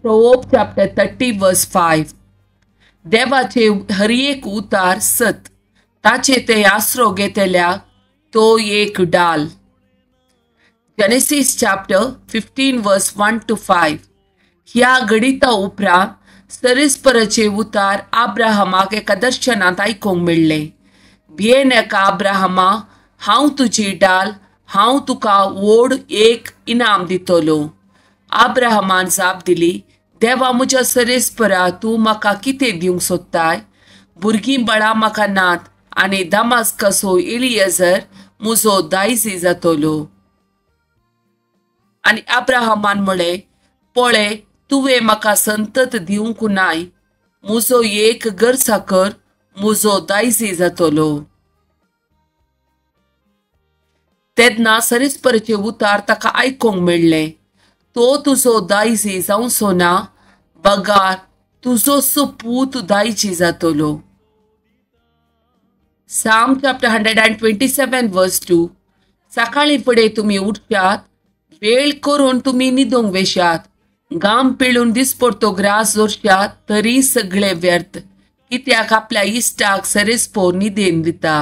Proverbs chapter 30 verse 5. देवाचे हर एक उतार सत, ताचे ते आसरो घेतल्या तो एक डाल. Genesis chapter 15 verse 1 to 5. ह्या घडिता उपरांत सरेस्पराचे उतार आब्राहमाक एका दर्शनांत आयकूंक मेळ्ळें. भियेनाका आब्राहमा, हांव तुजी डाल, हांव तुका व्हड एक इनाम दितलो. आब्राहमान जाप दिली, देवा म्हज्या सरेस्परा, तूं म्हाका कितें दिवंक सोदताय? भुरगीं बाळां म्हाका नात आनी दमास्कसो एलियजर म्हजो दायजी जातलो. आनी आब्राहमान म्हळें, पळय, तुवें म्हाका संतत दिवंक नाय, म्हजो एक घरचाकर म्हजो दायजी जातलो. तेन्ना सरेस्पराचे उतार ताका आयकूंक मेळ्ळें, तो तुजो दायजी जावचो ना, बगार तुजोच पूत दायजी जातलो. Psalm chapter 127 verse 2. सकाळीं फुडें तुमी उठशात, वेळ करून तुमी न्हिदूंक वेशात, घाम पिळून दिसपडतो ग्रास जोरशात, तरी सगळें व्यर्थ, कित्याक आपल्या इश्टाक सरेस्पोर न्हिदेन दिता.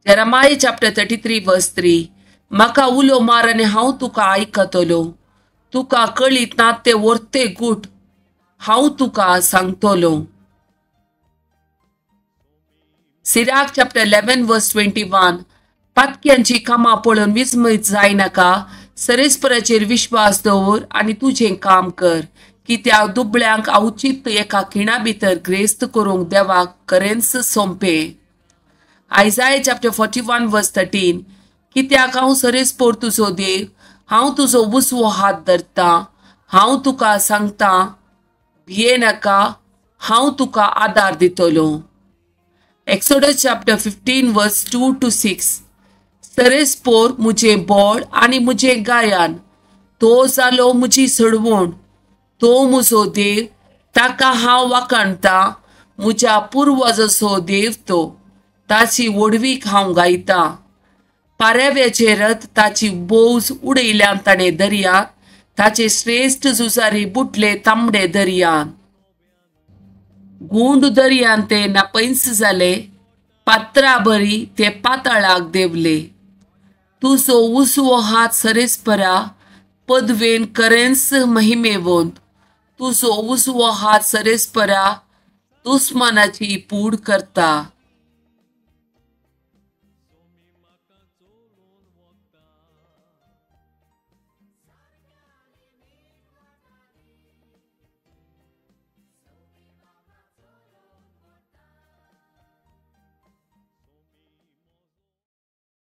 Jeremiah chapter 33 verse 3. म्हाका उलो मार आनी हांव तुका आयकतलो, तुका कळीत ना ते वर्ते गूट हांव तुका सांगतलो. Sirach chapter 11 verse 21. पातक्यांची कामां पळोवन विस्मयत जायनाका, सरेस्पराचेर विश्वास दवर आनी तुजें काम कर, कित्याक दुबळ्यांक अवचीत एका खिणा भितर ग्रेस्त करूंक देवाक खरेंच सोंपें. Isaiah chapter 41 verse 13. कित्याक हांव सरेस्पोर तुजो देव, हांव तुजो उजवो हात धरतां, हांव तुका सांगतां, भियेनाका, हांव तुका आदार दितलो. Exodus chapter 15 verse 2 to 6. सरेस्पोर म्हजें बळ आनी म्हजें गायन, तो जालो म्हजी सडवण, तो म्हजो देव, ताका हांव वाखाणतां, म्हज्या पुर्वजाचो देव तो, ताची व्हडवीक हांव गायतां. पारेव्याचे रथ ताची बोज उडयल्यान ताणें दर्यांत, ताचे श्रेश्ठ झुजारी बुडले तांबडे दर्यांत. गुंड दर्यांत ते नापैंस जाले, पात्रा बरी ते पातळाक देंवले. तुजो उजवो हात सरेस्परा पदवेन करेंस महिमेवंत, तुजो उजवो हात सरेस्परा दुस्मानाची पूड करता.